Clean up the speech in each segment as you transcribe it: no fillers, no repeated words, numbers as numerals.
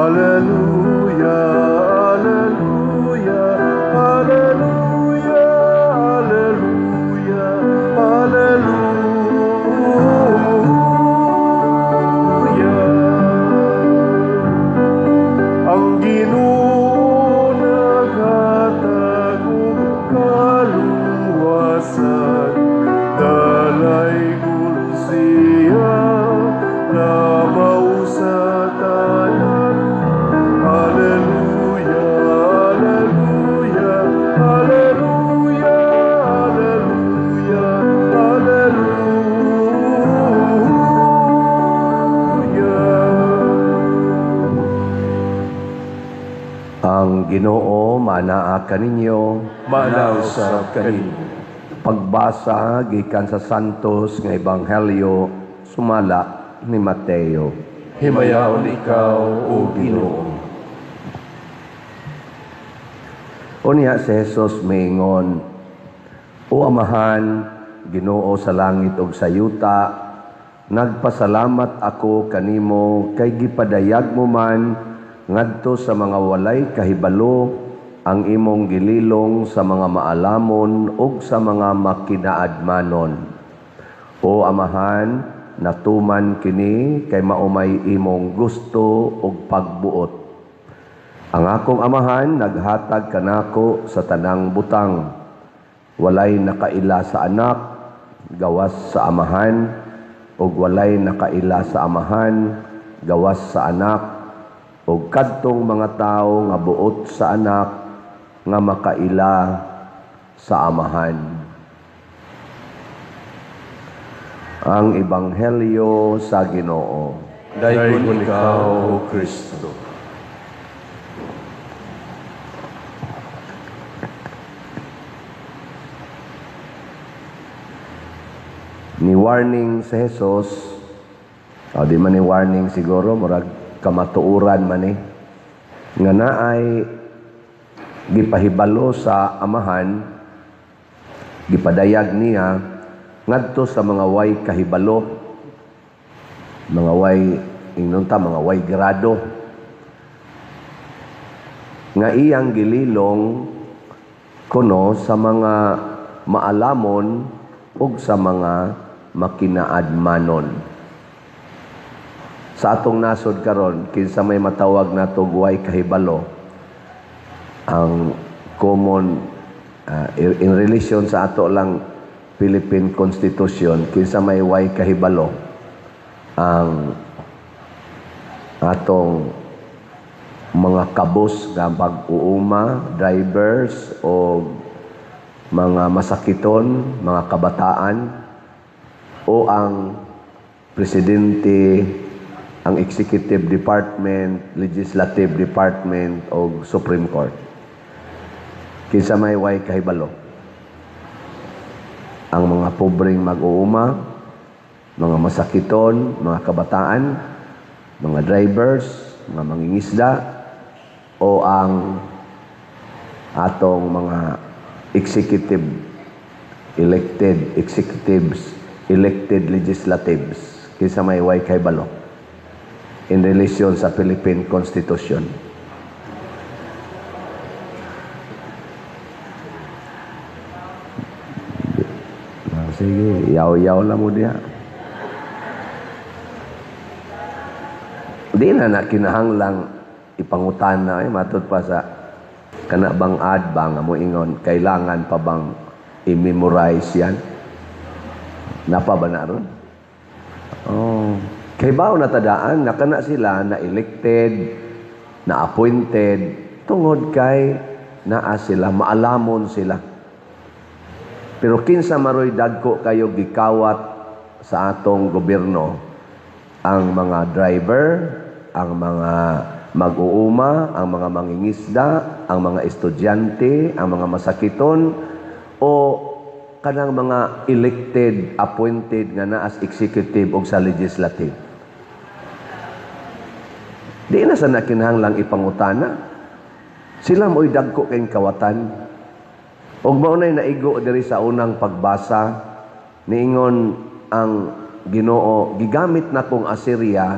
Alleluia, Alleluia, Alleluia, Alleluia, Alleluia. Ang Ginoo naghatag og kaluwasan, dalaygon siya labaw sa tanan. Alleluia, Alleluia, Alleluia, Alleluia, Alleluia. Ang Ginoo manaa kaninyo. Manaa usab kaninyo. Pagbasa gikan sa Santos nga Ebanghelyo sumala ni Mateo. Himayaon ikaw, O Ginoo. Unya si Jesus miingon, O Amahan, Ginoo sa langit ug sa yuta, nagpasalamat ako kanimo kay gipadayag mo man ngadto sa mga walay kahibalo ang imong gililong sa mga maalamon ug sa mga makinaadmanon. O Amahan, natuman kini kay maumay imong gusto ug pagbuot. Ang akong Amahan naghatag kanako sa tanang butang. Walay nakaila sa anak gawas sa Amahan, ug walay nakaila sa Amahan gawas sa anak, ug kadtong mga tawo nga buot sa anak nga makaila sa Amahan. Ang Ebanghelyo sa Ginoo. Daygon ikaw, O Kristo. Ni warning sa Jesus, o di man ni warning siguro, murag kamatuoran man ni, nga naay gipahibalo sa Amahan, gipadayag niya ngadto sa mga way kahibalo, mga way ingnon ta, mga way grado, nga iyang gililong kuno sa mga maalamon ug sa mga makinaadmanon. Sa atong nasod karon, kinsa may matawag nato way kahibalo, ang common in relation sa ato lang Philippine Constitution, kinsa may way kahibalo ang atong mga kabus nga pag-uuma, drivers o mga masakiton, mga kabataan, o ang presidente, ang executive department, legislative department o Supreme Court. Kinsa may way kahibalo? Ang mga pobreng mag-uuma, mga masakiton, mga kabataan, mga drivers, mga mangingisda, o ang atong mga executive, elected executives, elected legislatives. Kinsa may way kahibalo in relation sa Philippine Constitution? Sige, yaw-yaw lang mo diha. Di na na kinahanglang ipangutan na, matud pa sa kana bang ad ba nga mo ingon, kailangan pa bang i-memorize yan? Napa ba na ron? Oh. Kay bao natadaan, nakana sila na elected, na appointed, tungod kay naa sila, maalamon sila. Pero kinsa maroy dagko kayo gikawat sa atong gobyerno, ang mga driver, ang mga mag-uuma, ang mga mangingisda, ang mga estudyante, ang mga masakiton, o kanang mga elected, appointed nga naa sa executive o sa legislative. Di na sa nakinahanglang ipangutana. Sila mo'y dagko kayong kawatan. Og mao na'y naigo diri sa unang pagbasa, niingon ang Ginoo, gigamit na kong Assyria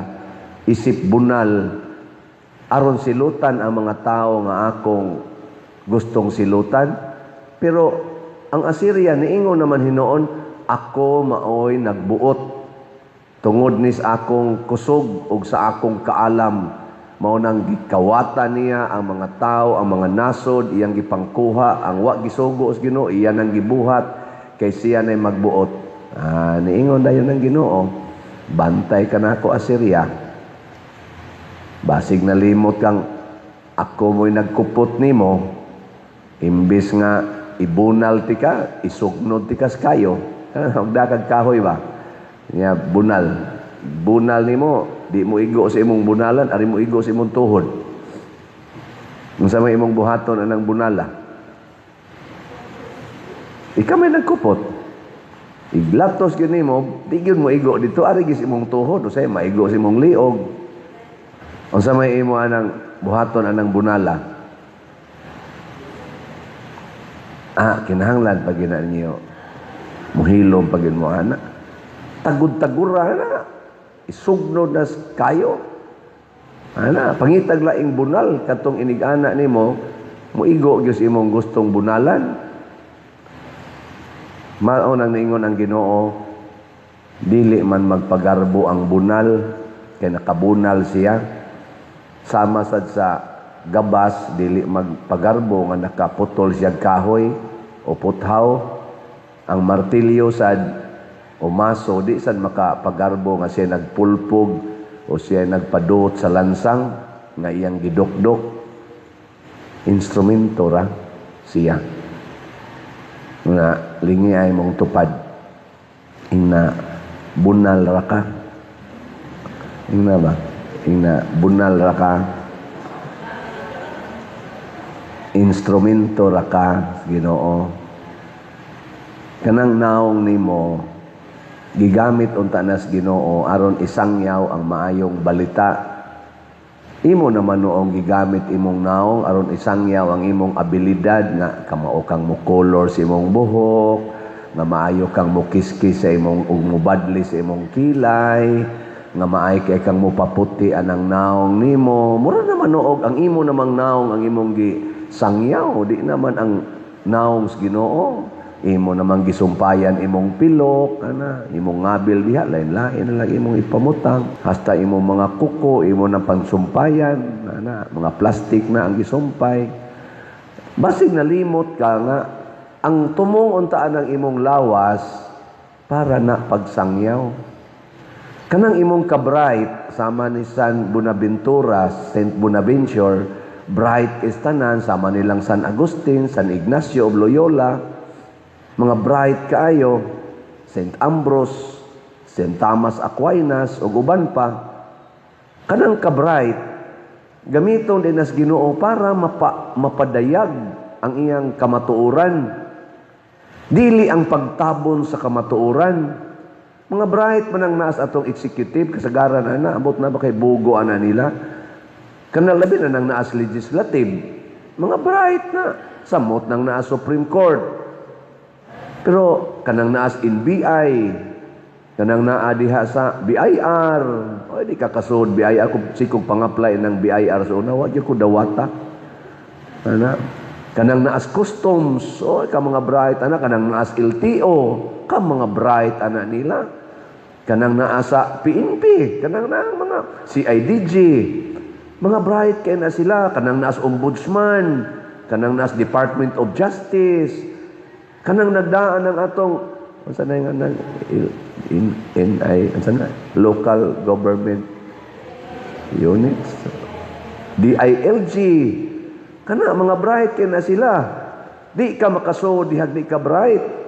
isip bunal Aron silutan ang mga tao nga akong gustong silutan. Pero ang Assyria, niingon naman hinuon, "Ako maoy nagbuot tungod nis akong kusog ug sa akong kaalam." Mao nang gikawatan niya ang mga tao, ang mga nasod, iyang gipangkuha, ang wa gisugo sa Ginoo, iya nang gibuhat kay siya nay magbuot. Ah, niingon dayon ang Ginoo, "Bantay ka nako, Assyria. Basig nalimot kang ako mo'y nagkupot nimo, imbis nga ibunal tika, isugnod tika sa kayo." Hugda kag kahoy ba? Nya bunal. Bunal nimo, di mo igo sa imong bunalan, ari mo igo sa imong tuhod. Unsa may imong buhaton anang bunala? Ikaw may nagkupot. Iglatos gyud nimo, di gyud mo igo dito, ari gyud sa imong tuhod, usay maigo sa imong liog. Unsa may imo anang buhaton anang bunala? Ah, kinahanglan pag gina niyo. Muhilom pag mo ana. Tagud-tagura na. Isugnod na kayo. Ana, pangitag laing bunal katong inig-ana nimo, muigo gyud sa imong gustong bunalan. Mao nang niingon ang Ginoo, dili man magpagarbo ang bunal kay nakabunal siya. Sama sad sa gabas, dili magpagarbo nga nakaputol siya kahoy o puthaw. Ang martilyo sad o maso, di sad makapagarbo nga siya nagpulpog o siya nagpaduot sa lansang nga iyang gidukdok. Instrumento ra siya. Nga lingi ay mong tupad. Ingna bunal ra ka. Ingna ba? Ingna bunal ra ka. Instrumento ra ka, Ginoo. Kanang naong nimo gigamit unta nas Ginoo aron isangyaw ang maayong balita. Imo naman noong gigamit imong naong aron isangyaw ang imong abilidad nga kamao kang mo-color sa imong buhok, nga maayo kang mokiskis sa imong ug mobadli sa imong kilay, nga maay kay kang mopaputi anang naong nimo. Mura naman noog ang imo namang naong ang imong gisangyaw, di naman ang naong sa Ginoo. Imo namang gisumpayan imong pilok, ana, imong ngabil diha, lain-lain na lang imong ipamutang, hasta imong mga kuko imo nang pangsumpayan, ana, mga plastic na ang gisumpay. Basig nalimot ka nga ang tumong untaan ng imong lawas para na pagsangyaw. Kanang imong ka-bright sama ni San Bonaventura, Saint Bonaventure, bright is tanan sama nilang San Agustin, San Ignacio of Loyola, mga bright kaayo, Saint Ambrose, Saint Thomas Aquinas ug uban pa. Kanang ka-bright gamiton din nas Ginoo para mapadayag ang iyang kamatuoran. Dili ang pagtabon sa kamatuoran. Mga bright man ang naas atong executive, kasagaran ana, abot na ba kay bugo ana nila? Kanang labi na nang naas legislative. Mga bright na samot nang naas Supreme Court. Pero kanang naas NBI, kanang naa diha sa BIR, oy, di ka kasud BIR kung sikog pang-apply ng BIR sa una, wa gyud ko dawata. Ana, kanang naas customs, oy, ka mga bright ana, kanang naas LTO, ka mga bright ana nila. Kanang naa sa PNP, kanang naa mga CIDG, mga bright kay na sila, kanang naas ombudsman, kanang naas Department of Justice, kanang nagdaan ng atong unsa na nga nang in, NI, unsa na, local government units, DILG, kana mga bright kay na sila. Di ka makasuod dihag di ka bright.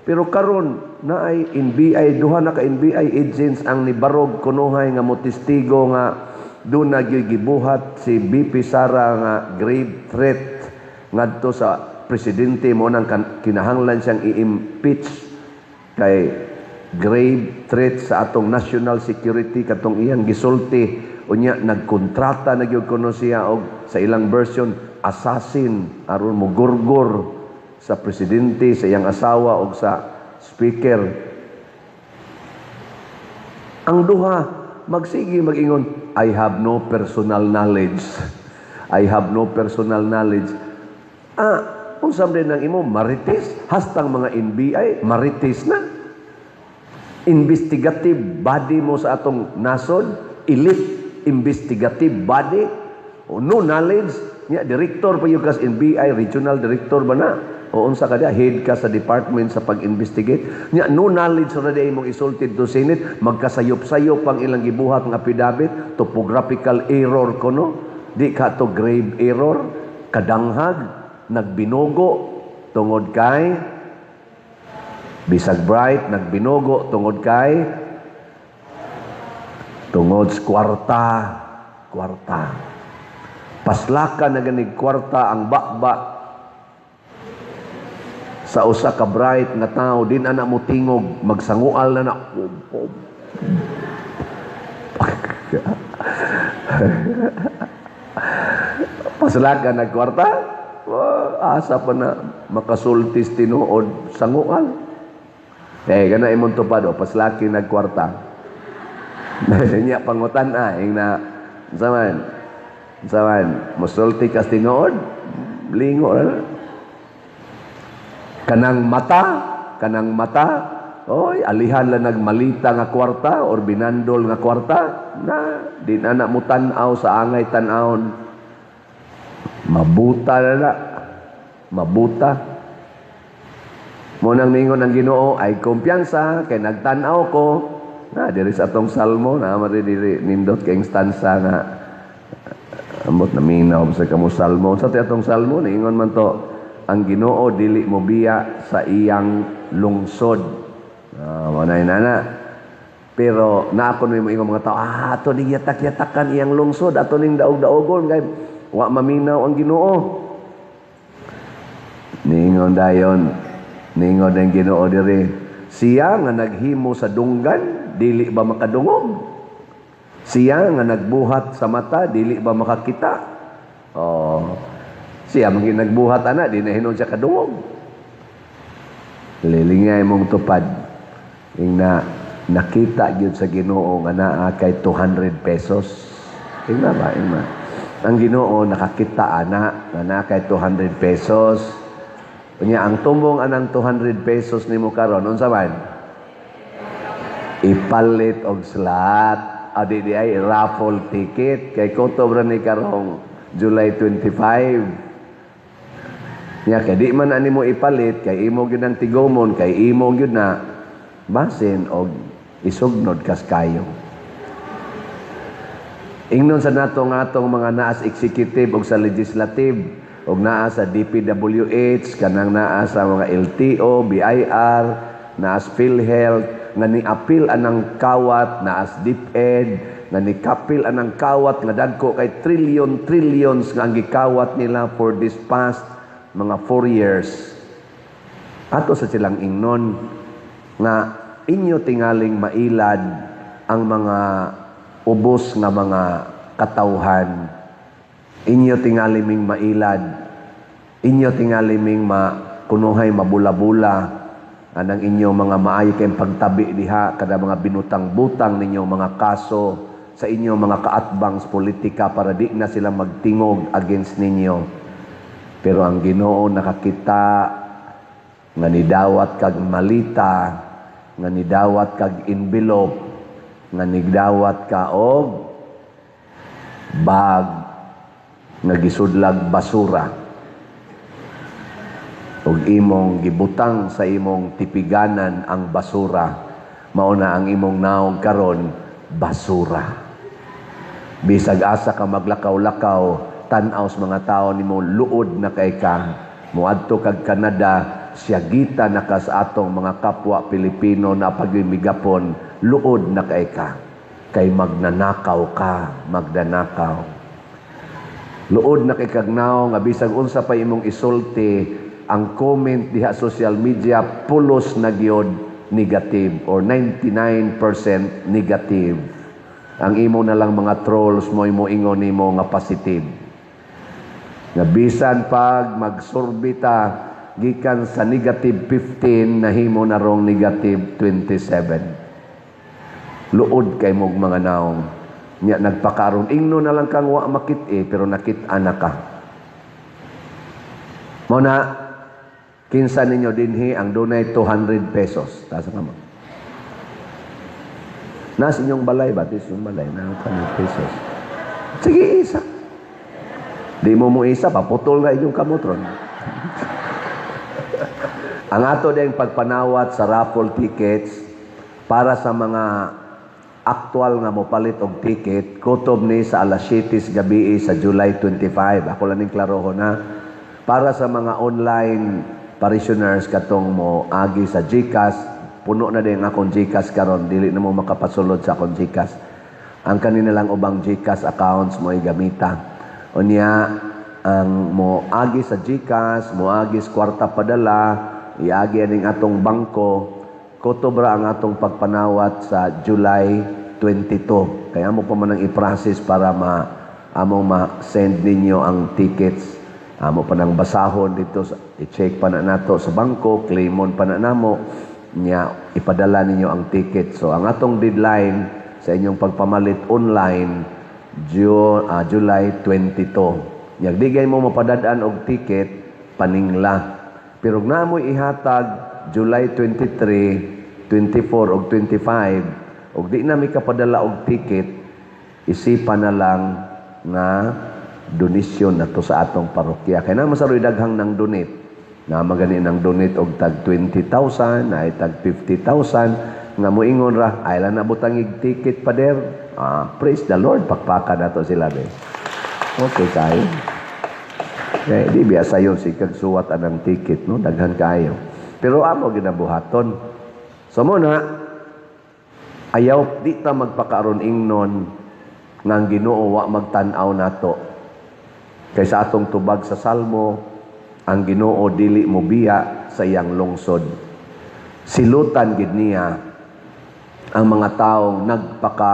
Pero karon naay NBI, duha na ka NBI agents ang nibarog kunuhay nga motestigo nga doon na gyud gibuhat si VP Sara nga grave threat ngadto sa presidente mo nang kinahanglan siyang i-impeach kay grave threat sa atong national security katong iyang gisulti. Unya nagkontrata na gyud kuno siya og sa ilang version assassin aron mugurgor sa presidente, sa iyang asawa og sa speaker. Ang duha Magsige mag-ingon, "I have no personal knowledge. I have no personal knowledge." Ah, unsa man ang imo marites? Hastang mga NBI marites na. Investigative body mo sa atong nasod, elite investigative body, o no knowledge nya. Director pa gyud kas NBI, regional director ba na o unsa ka diya, head ka sa department sa pag-investigate nya, no knowledge ra diay imong isulti to Senate. Magkasayop-sayop ang ilang gibuhat ng affidavit, topographical error kono, di ka to grave error, kadanghag, nagbinugo tungod kay bisag bright, nagbinugo tungod kay tungod sa kwarta, kwarta. Paslaka na ganig kwarta ang baba sa usa ka bright nga tao, di na na mo tingog, magsangual na na. Oh. Paslaka nagkwarta, oh, asa pa na makasultis tinuod, sangual. Eh, kana imong tupad, o paslaki nagkwarta. Nya pangutan ah, ing na unsa man? Unsa man? Musulti kas tinuod, lingo na. Kanang mata, oy, alihan lang nagmalita nga kwarta or binandol nga kwarta, na di na na mo tan-aw sa angay tan-awon. Mabuta na na. Mabuta. Mo nang ningon ang Ginoo ay kumpiyansa kay nagtan-aw ko. Na diri sa atong salmo na mari diri nindot kay stanza nga ambot na minaw sa kamo salmo. Sa atong salmo niingon man to ang Ginoo dili mo biya sa iyang lungsod. Ah, mo na nana. Pero naako mo ingon mga tao, ah, ato ning yatak-yatakan iyang lungsod, ato ning daog-daogon kay wa maminaw ang Ginoo. Niingon dayon, niingon ang Ginoo diri, siya nga naghimo sa dunggan, dili ba makadungog? Siya nga nagbuhat sa mata, dili ba makakita? Oh, siya man nagbuhat ana, di na hinon siya kadungog. Lilingay mong tupad. Ing na nakita gyud sa Ginoo nga naa kay 200 pesos. Ingna ba, ingna. Ang Ginoo nakakita ana nga naa kay 200 pesos. Unya ang tumbong anang 200 pesos nimo karon unsa man? Ipalit og slot. Adi di ay raffle ticket kay kutob ra ni karong July 25. Nya kay di man ani mo ipalit kay imo gyud ang tigomon, kay imo gyud na basin og isugnod kas kayo. Ingnon sa nato nga atong mga naas executive og sa legislative og naa sa DPWH, kanang naa sa mga LTO, BIR, naas PhilHealth nga ni-apil anang kawat, naas DepEd nga ni-apil anang kawat nga dagko kay trillion trillions nga ang gikawat nila for this past mga 4 years. Ato sa silang ingnon nga inyo tingaling mailad ang mga ubos nga mga katawhan. Inyo tingali ming mailad. Inyo tingali ming makunuhay mabula-bula anang inyo mga maayo kayong pagtabi diha kada mga binutang-butang ninyo mga kaso sa inyo mga kaatbang sa politika para di na sila magtingog against ninyo. Pero ang Ginoo nakakita nga nidawat kag malita, nga nidawat kag envelope, nga nidawat ka og bag nga gisudlag basura ug imong gibutang sa imong tipiganan ang basura. Mao na ang imong naong karon basura. Bisag asa ka maglakaw-lakaw, tan-aw sa mga tao nimo, luod na kay ka. Moadto kag Canada, siyagita na ka sa atong mga kapwa Pilipino na pagmigapon, luod na kay ka. Kay magnanakaw ka, magnanakaw. Luod na kay kag naong nga bisag unsa pa imong isulti, ang comment diha social media pulos na gyud negative or 99% negative. Ang imo na lang mga trolls mo imo ingon nimo nga positive. Nga bisan pag magsurbita gikan sa negative 15 nahimo na rong negative 27. Luod kay mog mga naong. Nya nagpakaron ingno na lang kang wa makit-i, pero nakit-an na ka. Mao na, kinsa ninyo dinhi ang dunay 200 pesos? Taas ka mo. Nas inyong balay ba? Tis inyong balay na 200 pesos. Sige, isa. Di mo mo isa, paputol na inyong kamot ron. Ang ato ding pagpanawat sa raffle tickets para sa mga aktual nga mopalit og ticket, kutob ni sa alas 7 sa gabi sa July 25. Ako lang ning klarohon na. Para sa mga online parishioners, katong mo agi sa GCash, puno na din akong GCash karon, dili na mo makapasulod sa akong GCash. Ang kanina lang ubang GCash accounts mo gamita. Unya ang mo agi sa GCash, mo agi sa Kwarta Padala, iagi aning atong bangko, kutob ra ang atong pagpanawat sa July 22. Kaya mo pa man ang i-process para ma among ma-send ninyo ang tickets. Amo pa nang basahon dito, i-check pa na nato sa bangko, claimon pa na namo, nya ipadala ninyo ang ticket. So ang atong deadline sa inyong pagpamalit online, July 22. Nya digay mo mapadad-an og ticket, paningla. Pero na mo ihatag July 23, 24 og 25 ug di na mi kapadala og ticket, isipan na lang nga donasyon na to sa atong parokya. Kay naa man saroy daghang nang donate. Na magani nang donate og tag 20,000, ay tag 50,000 nga moingon ra, "Ay lang nabutang ig ticket, pader." Ah, praise the Lord, pakpakan nato sila be. Okay kayo. Kaya di biya sayon si kag suwat anang ticket, no? Daghan kayo. Pero amo ginabuhaton. So mo na, ayaw di ta magpakaaron ingnon nga ang Ginoo wa magtan-aw nato. Kay sa atong tubag sa Salmo, ang Ginoo dili mobiya sa iyang lungsod. Silutan gid niya ang mga taong nagpaka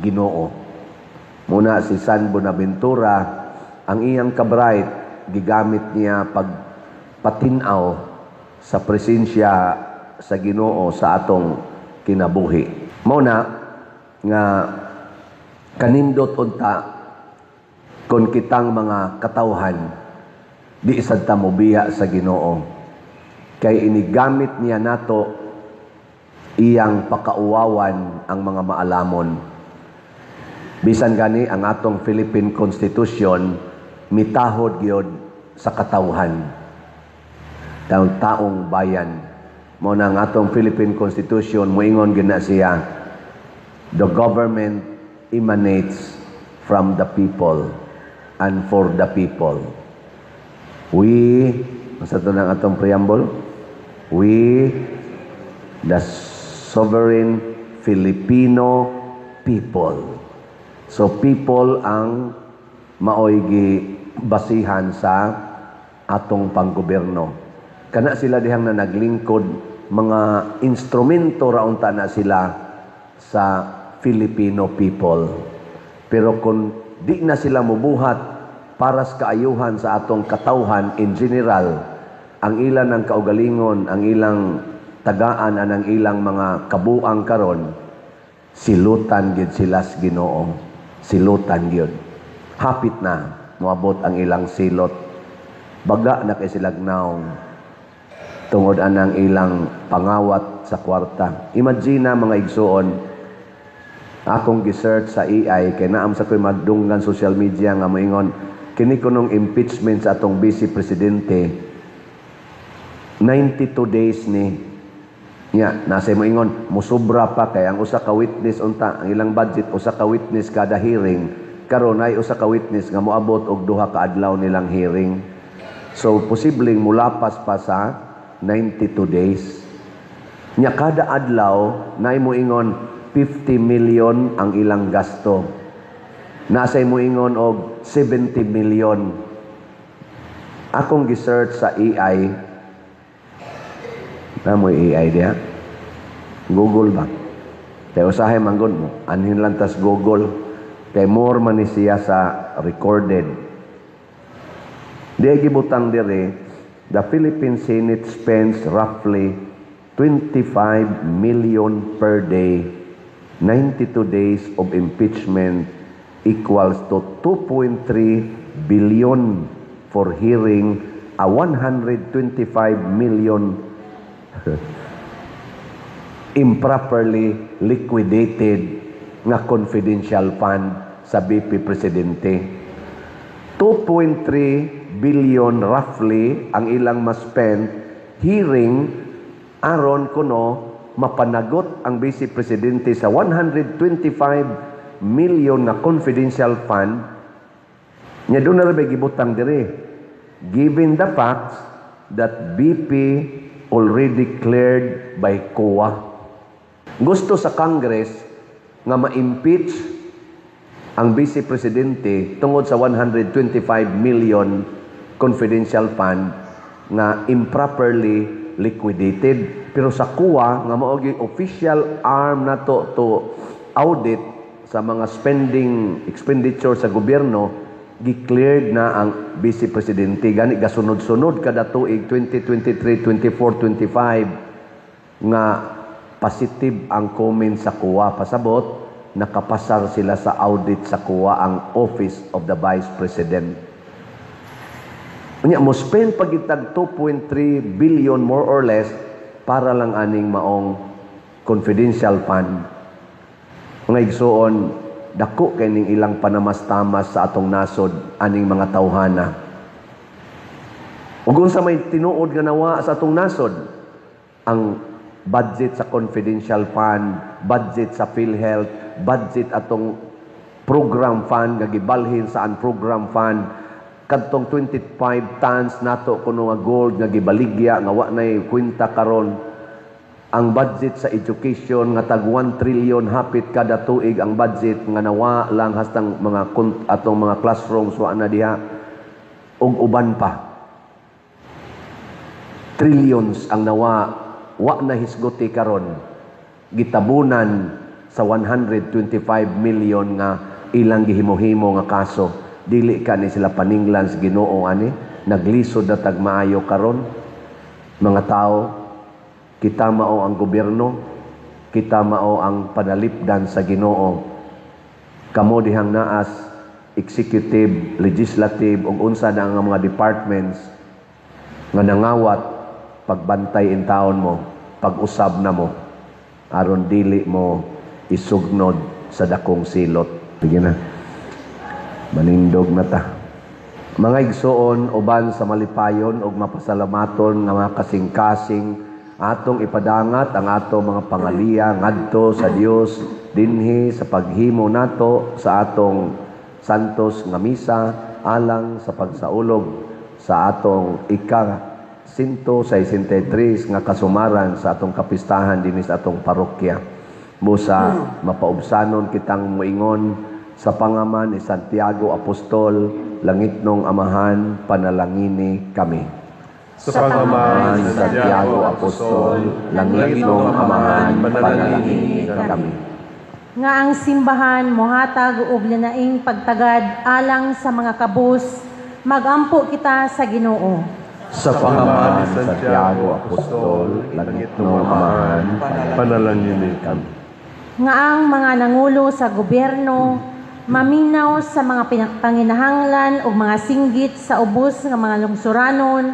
Ginoo. Muna si San Bonaventura, ang iyang kabright gigamit niya pagpatinaw sa presensya sa Ginoo sa atong kinabuhi. Mao na nga kanindot unta kung kitang mga katawhan di sad ta mobiya sa Ginoo. Kay inigamit niya nato iyang pakauwawan ang mga maalamon. Bisan gani ang atong Philippine Constitution mitahod gyud sa katawhan. Taong taong bayan. Mao na ang atong Philippine Constitution moingon gyud na siya, "The government emanates from the people and for the people." We, masa to ng atong preamble? "We, the sovereign Filipino people." So people ang maoy basihan sa atong panggobyerno. Kana sila dihang na naglingkod, mga instrumento ra unta na sila sa Filipino people. Pero kung di na sila mubuhat para sa kaayuhan sa atong katawhan in general, ang ilan ng kaugalingon, ang ilang tagaan, ang ilang mga kabuang karon, silutan gyud sila sa Ginoo. Silutan gyud. Hapit na moabot ang ilang silot. Baga na kay silag naong tungod anang ilang pangawat sa kwarta. Imagine na, mga igsuon, akong gisearch sa AI kay naam sa ko'y madunggan social media nga moingon kini kunong impeachment sa atong vice presidente 92 days ni. Nya nasa moingon musubra pa kay ang usa ka witness unta ang ilang budget, usa ka witness kada hearing. Karon ay usa ka witness nga moabot og 2 ka adlaw nilang hearing, so posibleng mulapas pa sa 92 days. Nya kada adlaw naay moingon 50 million ang ilang gasto. Nasay moingon og 70 million. Akong gisearch sa AI, na mo AI diha? Google ba? Kay usahay manggod mo, anhin lang tas Google. Kay more man ni siya sa recorded. Di gibutang dire, the Philippine Senate spends roughly 25 million per day 92 days of impeachment equals to 2.3 billion for hearing a 125 million improperly liquidated nga confidential fund sa BP Presidente. 2.3 billion roughly ang ilang ma-spend hearing aron kuno mapanagot ang Vice Presidente sa 125 million nga confidential fund nya. Doon na rin gibutang dire, given the facts that BP already cleared by COA. Gusto sa Congress nga ma-impeach ang Vice Presidente tungod sa 125 million confidential fund nga improperly liquidated. Pero sa COA, nga mao gyud official arm nato to audit sa mga spending expenditure sa gobyerno, gi-cleared na ang Vice Presidente. Gani gasunod-sunod kada tuig, 2023, 24, 25, nga positive ang comment sa COA. Pasabot nakapasar sila sa audit sa COA, ang Office of the Vice President. Unya mo spend pagitag 2.3 billion more or less para lang aning maong confidential fund. Mga igsuon, dako kay ning ilang panamastamas sa atong nasod aning mga tawhana. Ug unsa may tinuod nga nawa sa atong nasod? Ang budget sa confidential fund, budget sa PhilHealth, budget atong program fund nga gibalhin sa ang program fund, kadtong 25 tons nato kuno nga gold nga gibaligya nga wa nay kwenta karon, ang budget sa education nga tag 1 trillion hapit kada tuig ang budget nga nawa lang hastang mga atong mga classrooms wa na diha, ug uban pa. Trillions ang nawa, wa na hisguti karon, gitabunan sa 125 million nga ilang gihimo-himo nga kaso. Dili ka ni sila paninglan sa Ginoo ani. Naglisod na tag maayo karon, mga tao. Kita mao ang gobyerno, kita mao ang panalipdan sa Ginoo. Kamo dihang naas executive, legislative ug unsa na ang mga departments nga nangawat, pagbantay in taon mo, pag-usab na mo aron dili mo isugnod sa dakong silot. Sige na, manindog na ta. Mga igsuon, uban sa malipayon ug mapasalamaton nga mga kasing-kasing, atong ipadangat ang atong mga pangaliya ngadto sa Dios dinhi sa paghimo nato sa atong santos nga misa alang sa pagsaulog sa atong ika 163 nga kasumaran sa atong kapistahan dinhi sa atong parokya. Busa mapaubsanon kitang moingon sa pangaman ni Santiago Apostol: Langitnong Amahan, panalangini kami. Sa pangamahan ni Santiago Apostol, Langitnong Amahan, panalangini kami. Nga ang simbahan mohatag og linaing pagtagad alang sa mga kabus, magampo kita sa Ginoo. Sa pangamahan ni Santiago Apostol, Langitnong Amahan, panalangini kami. Nga ang mga nangulo sa gobyerno maminaw sa mga panginahanglan ug mga singgit sa ubos nga mga lungsuranon,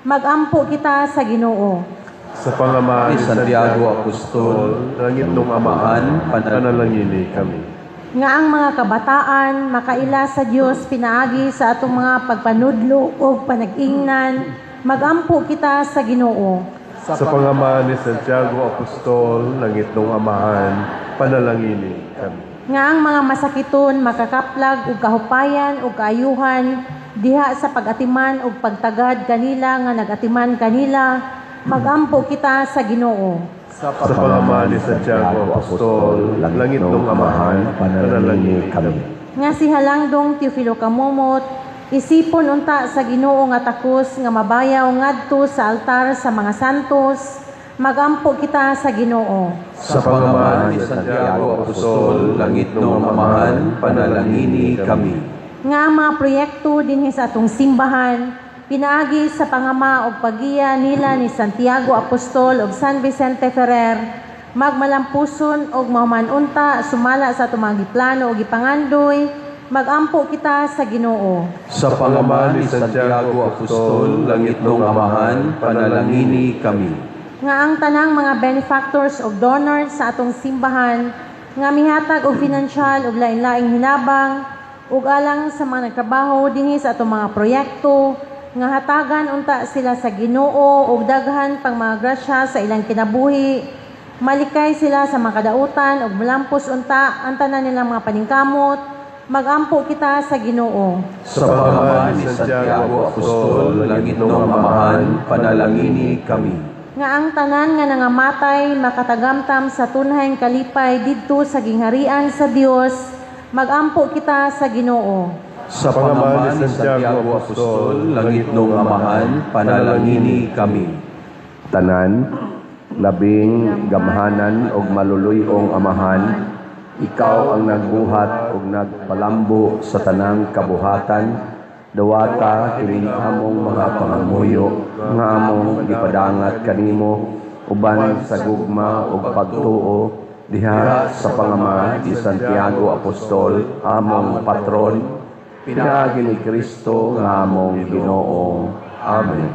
magampo kita sa Ginoo. Sa pangamahan ni Santiago Apostol, Langitnong Amahan, panalangini kami. Nga ang mga kabataan makaila sa Dios pinaagi sa atong mga pagpanudlo ug panag-ingnan, magampo kita sa Ginoo. Sa pangamahan ni Santiago Apostol, Langitnong Amahan, panalangini kami. Nga ang mga masakiton makakaplag og kahupayan ug kaayuhan diha sa pag-atiman ug pagtagad kanila nga nag-atiman kanila, magampo kita sa Ginoo. Sa pangamahan ni Santiago Apostol, Langitnong Amahan, panalangini kami. Nga si Halangdong Teofilo Camomot isipon unta sa Ginoo nga takos nga mabayaw ngadto sa altar sa mga santos, magampo kita sa Ginoo. Sa pangamahan ni Santiago Apostol, Langitnong Amahan, panalangini kami. Nga ang mga proyekto dinhi sa atong simbahan pinaagi sa pangama og paggiya nila ni Santiago Apostol ug San Vicente Ferrer Magmalampuson og mahuman unta sumala sa atong mga giplano ug gipangandoy, magampo kita sa Ginoo. Sa pangama ni Santiago Apostol, langitnong Amahan, panalangini kami. Nga ang tanang mga benefactors ug donors sa atong simbahan nga mihatag og financial ug lain-laing hinabang ug alang sa mga nagtrabaho dinhi sa atong mga proyekto, nga hatagan unta sila sa Ginoo og daghan pang mga grasya sa ilang kinabuhi, malikay sila sa mga kadautan ug malampos unta ang tanan nilang mga paningkamot, magampo kita sa Ginoo. Sa pangama ni Santiago Apostol, langitnong Amahan, panalangini kami. Nga ang tanan nga nangamatay makatagamtam sa tunhayng kalipay didto sa gingharian sa Dios, magampo kita sa Ginoo. Sa pangama ni Santiago Apostol, langitnong Amahan, panalangini kami. Tanan, labing gamhanan og maluluy-ong Amahan, ikaw ang nagbuhat og nagpalambo sa tanang kabuhatan. Dawata kining among mga pangamuyo nga among gipadangat kanimo uban sa gugma ug pagtuo diha sa pangama ni Santiago Apostol, among patron, pinaagi ni Kristo nga among Ginoo. Amen.